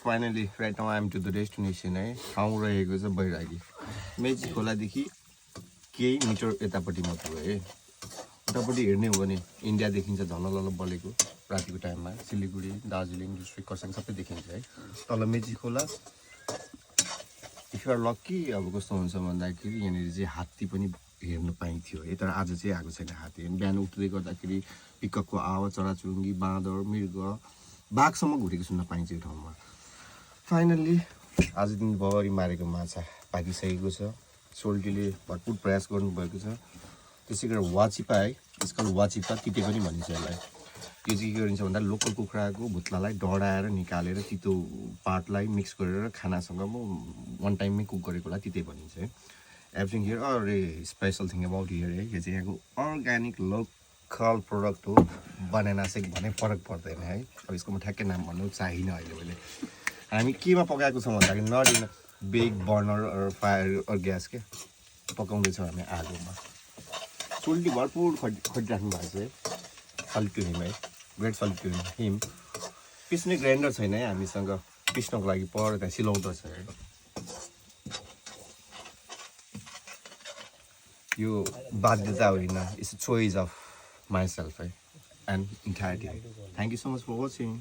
finally right now I am to the destination है ठाउँ रहेको छ बैरागी मेची खोलादेखि केही मिटर यतापट्टि मात्र हो है उतापट्टि हेर्ने हो भने इन्डिया देखिन्छ झलल बलेको रातिको टाइममा सिलिगुडी दार्जिलिङ डिस्ट्रिक्ट खरसाङ सबै देखिन्छ है तल मेची खोला इफ यु आर लक्की अब कस्तो हुन्छ भन्दाखेरि यहाँनिर चाहिँ हात्ती पनि हेर्न पाइन्थ्यो है तर आज चाहिँ आएको छैन हात्ती बिहान उठ्दै गर्दाखेरि पिककको आवाज चराचुरुङ्गी बाँदर मृग बाघसम्म घुरेको सुन्न पाइन्छ यो ठाउँमा फाइनल्ली आज दिनभरि मारेको माछा पाकिसकेको छ सोल्टीले भरपुर प्रयास गर्नुभएको छ त्यसै गरेर वाचिपा है त्यसकाल वाचिपा तिते पनि भनिन्छ यसलाई यो चाहिँ के गरिन्छ भन्दा लोकल कुखुराको भुत्लालाई डढाएर निकालेर तितो पार्टलाई मिक्स गरेर खानासँग वान टाइममै कुक गरेकोलाई तिते भनिन्छ है एभ्रिथिङ हियर अरे स्पेसल थिङ अबाउट हियर है यो चाहिँ यहाँको अर्ग्यानिक लोकल प्रोडक्ट हो बनाना सेक भने फरक पर्दैन है अब यसको म ठ्याक्कै नाम भन्नु चाहिनँ अहिले हामी केमा पकाएको छौँ भन्दाखेरि not in big burner fire gas के पकाउँदैछौँ हामी आगोमा सोल्टी भरपुर खटिराख्नु भएको छ है सल्युट टु हिम है ग्रेट सल्युट टु हिम पिस्ने ग्राइन्डर छैन है हामीसँग पिस्नको लागि पर त्यहाँ सिलौटो छ है यो बाध्यता होइन it's a choice of myself है and entire team thank you so much for watching